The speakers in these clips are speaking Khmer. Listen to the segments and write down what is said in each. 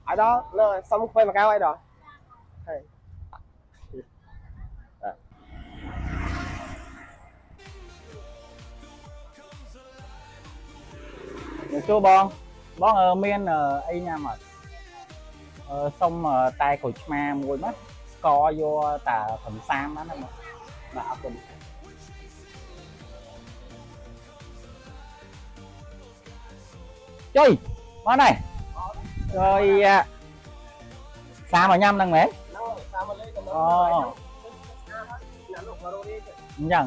ឲ្យដល់នៅសុំខ្វែមួយកែវឲ្យដល់ហើយ សួរបងបងអឺមានអឺអីញ៉ាំអត់អឺសុំអឺតែក្រូចឆ្មាមួយមកស្ករយកតែត្រឹម30បានណាបងបាទអរគុណចុយមកនេះចុយអាសាមកញ៉ាំហ្នឹងមែន ហ្នឹងតាមមកលេងទៅ អូ អ្នកលោកមករកនេះ អញ្ចឹង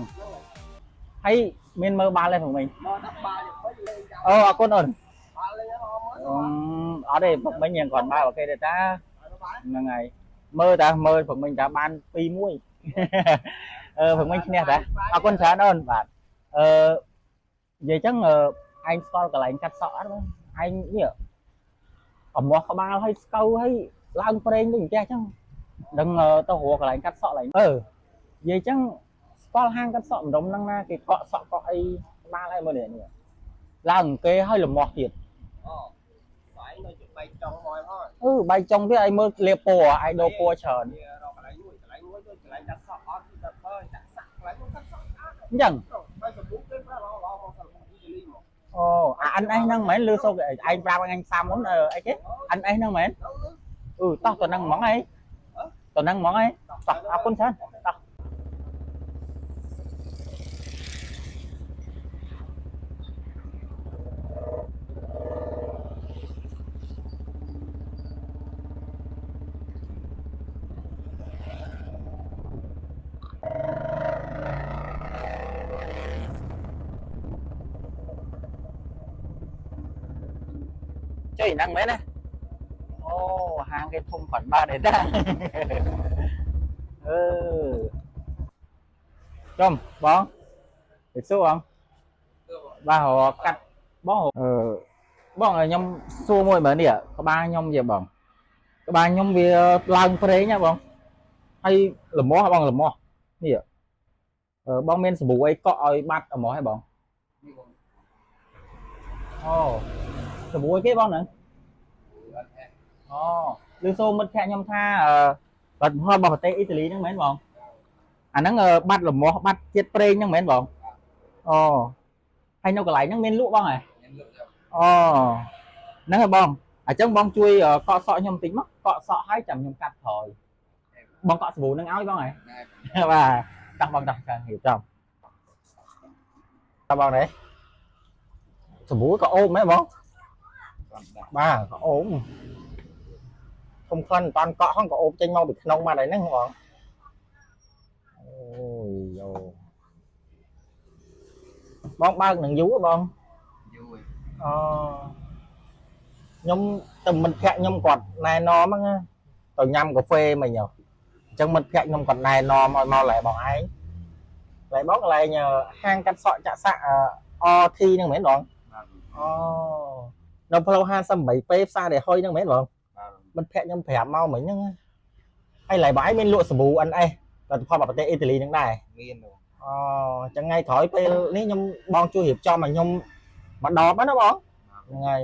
ហើយមានមើលបាល់ទេព្រោះមិញ មកដាក់បាល់ទៅលេងចាំ អូអរគុណអូន បាល់លេងអស់មើល អឺអត់ទេព្រឹកមិញយ៉ាងគាត់បាល់អូខេទេតា បាល់ ហ្នឹងហើយមើលតាមើលព្រឹកមិញតាបាន2-1 អឺព្រឹកមិញឈ្នះតាអរគុណច្រើនអូនបាទអឺនិយាយចឹងអឺឯងស្គាល់កន្លែងកាត់សក់អត់បងឯងនេះអំមាស់ក្បាលហើយស្កូវហើយឡើងប្រេងដូចអញ្ចេះចឹងដឹងអឺទៅរកកន្លែងកាត់សក់កន្លែងអឺនិយាយចឹងស្គាល់ហាងកាត់សក់ម្ដុំហ្នឹងណាគេកក់សក់កក់អីក្បាលអីមើលនេះនេះឡើងគេហើយលមាស់ទៀត អូស្អែកនៅជាបែកចង់មកហើយ អឺបែកចុងទៀតឲ្យមើលលាបពណ៌ឲ្យដូរពណ៌ច្រើន រកកន្លែងមួយកន្លែងមួយដូចកន្លែងកាត់សក់អត់គឺកាត់បើចាក់សាក់កន្លែងមួយកាត់សក់ស្អាត អញ្ចឹង ហើយសម្បុកគេប្រើល្អល្អមកសម្បុកអ៊ីតាលីមក អូអាអិនអេសហ្នឹងមិនមែនលឺសូកឯងប្រាប់អញសាមុនអឺអីគេអិនអេសហ្នឹងមែនអឺតោះទៅហ្នឹងហ្មងអីទៅហ្នឹងហ្មងអីតោះអរគុណច្រើនតោះចុយហ្នឹងមែនណាអូហាងគេធំគាត់បាទឯតាអឺចំបងទៅសួរបងបាទរកកាត់បងអឺបងឲ្យខ្ញុំសួរមួយមើលនេះក្បាលខ្ញុំជាបងក្បាលខ្ញុំវាឡើងប្រេងណាបងហើយលមាស់បងលមាស់នេះអឺបងមានសាប៊ូអីកក់ឲ្យបាត់លមាស់ហ៎បងអូសាប៊ូអីគេបងហ្នឹង អូឮសូមិត្តភក្តិខ្ញុំថាអឺបាត់ផលរបស់ប្រទេសអ៊ីតាលីហ្នឹងមែនបងអាហ្នឹងអឺបាត់លមាស់បាត់ជាតិប្រេងហ្នឹងមែនបងអូហើយនៅកន្លែងហ្នឹងមានលក់បងហ៎អូហ្នឹងហើយបងអញ្ចឹងបងជួយអឺកក់សក់ខ្ញុំបន្តិចមកកក់សក់ឲ្យចាំខ្ញុំកាត់ក្រោយបងកក់សាប៊ូហ្នឹងឲ្យបងហ៎ បាទតោះបងតោះចារៀបចំតោះបងនេះសាប៊ូក៏អូមមែនបងបាទក៏អូម ធំក្លិនមិនតាន់កក់ហ្នឹងក៏អូបចេញមកពីក្នុងបាត់ហើយហ្នឹងបងអូយយោបងបើកនឹងយូរហ៎បង យូរ អូខ្ញុំទៅមិត្តភក្តិខ្ញុំគាត់ណែនាំហ្នឹងណាទៅញ៉ាំកាហ្វេមិញហ៎អញ្ចឹងមិត្តភក្តិខ្ញុំគាត់ណែនាំឲ្យមកឡែបងឯងឡែបងកន្លែងអឺហាងកាត់សក់ចាក់សាក់អឺ RT ហ្នឹងមែនបង បាទ អូនៅផ្លូវ58ពេផ្សារដែលហុយហ្នឹងមែនបង បាទ មិត្តភក្តិខ្ញុំប្រាប់មកមិញហ្នឹងណាហើយឡៃបាយមានលក់សាប៊ូ NS ផលិតផលរបស់ប្រទេសអ៊ីតាលីហ្នឹងដែរ មានបង អូអញ្ចឹងថ្ងៃក្រោយពេលនេះខ្ញុំបងជួយរៀបចំឲ្យខ្ញុំមួយដបណាបងហ្នឹងហើយ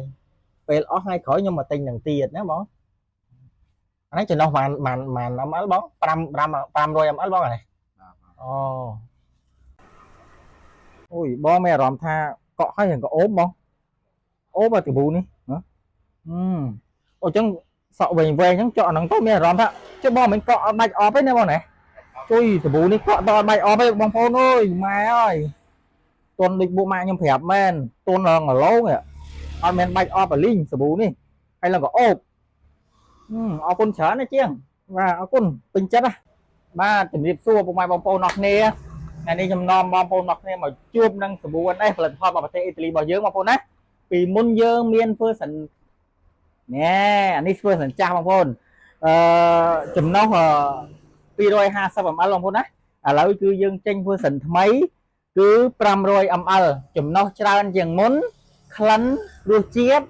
ពេលអស់ថ្ងៃក្រោយខ្ញុំមកទិញនឹងទៀតណាបងអានេះចំណុះប៉ុន្មានប៉ុន្មាន ml បង5 5 500 ml បងអានេះ បាទ អូអូយបងមានអារម្មណ៍ថាកក់ហើយនឹងក៏អូមបងអូមអាសាប៊ូនេះណាអឺអូអញ្ចឹងសក់វែងវែងអញ្ចឹងចក់អាហ្នឹងទៅមានអារម្មណ៍ថាចុះបងមិនកក់អត់បាច់អបទេណាបងណាជួយសាប៊ូនេះកក់ដល់អត់បាច់អបទេបងប្អូនអើយម៉ែអើយទន់ដូចពួកម៉ាក់ខ្ញុំប្រាប់មែនទន់ឡើងឡងអត់មានបាច់អបអាលីងសាប៊ូនេះហើយឡើងក៏អូបអឺអរគុណច្រើនណាជាងបាទអរគុណពេញចិត្តណាបាទជំរាបសួរពុកម៉ែបងប្អូនអរគ្នាថ្ងៃនេះខ្ញុំនាំបងប្អូនអរគ្នាមកជួបនឹងសាប៊ូ NS ផលិតផលរបស់ប្រទេសអ៊ីតាលីរបស់យើងបងប្អូនណាពីមុនយើងមាន version ណែអានេះ version ចាស់បងប្អូនអឺចំណុះ250 ml បងប្អូនណាឥឡូវគឺយើងចេញ version ថ្មី គឺ500 ml ចំណុះច្រើនជាងមុនក្លិនរសជាតិ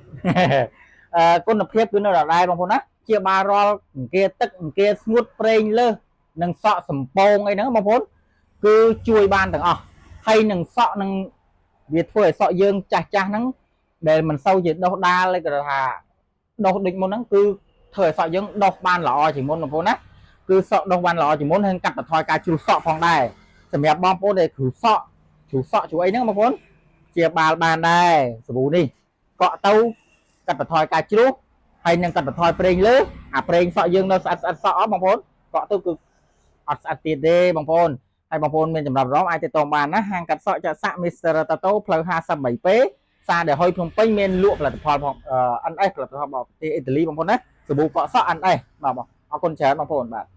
អឺគុណភាពគឺនៅដដែលបងប្អូនណាជាបារាល់អង្គាទឹកអង្គាស្ងួតប្រេងលើសនិងសក់សំពងអីហ្នឹងបងប្អូនគឺជួយបានទាំងអស់ហើយនឹងសក់នឹងវាធ្វើឲ្យសក់យើងចាស់ចាស់ហ្នឹងដែលមិនសូវជាដុះដាលទេគេថាដុះដូចមុនហ្នឹងគឺ ធ្វើឲ្យសក់យើងដុះបានល្អជាងមុនបងប្អូនណាគឺសក់ដុះបានល្អជាងមុនហើយកាត់បន្ថយការជ្រុះសក់ផងដែរសម្រាប់បងប្អូនដែលជ្រុះសក់ជ្រុះសក់ជ្រុះអីហ្នឹងបងប្អូនជាបាលបានដែរសាប៊ូនេះកក់ទៅកាត់បន្ថយការជ្រុះហើយនឹងកាត់បន្ថយប្រេងលើអាប្រេងសក់យើងនៅស្អិតស្អិតសក់អត់បងប្អូនកក់ទៅគឺអត់ស្អិតទៀតទេបងប្អូនហើយបងប្អូនមានចំណាប់អារម្មណ៍អាចទៅតងបានណាហាងកាត់សក់ចាក់សាក់ Mr. Tato ផ្លូវ 53P ផ្សារដែលហុយភ្នំពេញមានលក់ផលិតផលផង NS ផលិតផលរបស់ប្រទេសអ៊ីតាលីបងប្អូនណាសាប៊ូកក់សក់ NS បាទបងអរគុណច្រើនបងប្អូនបាទ។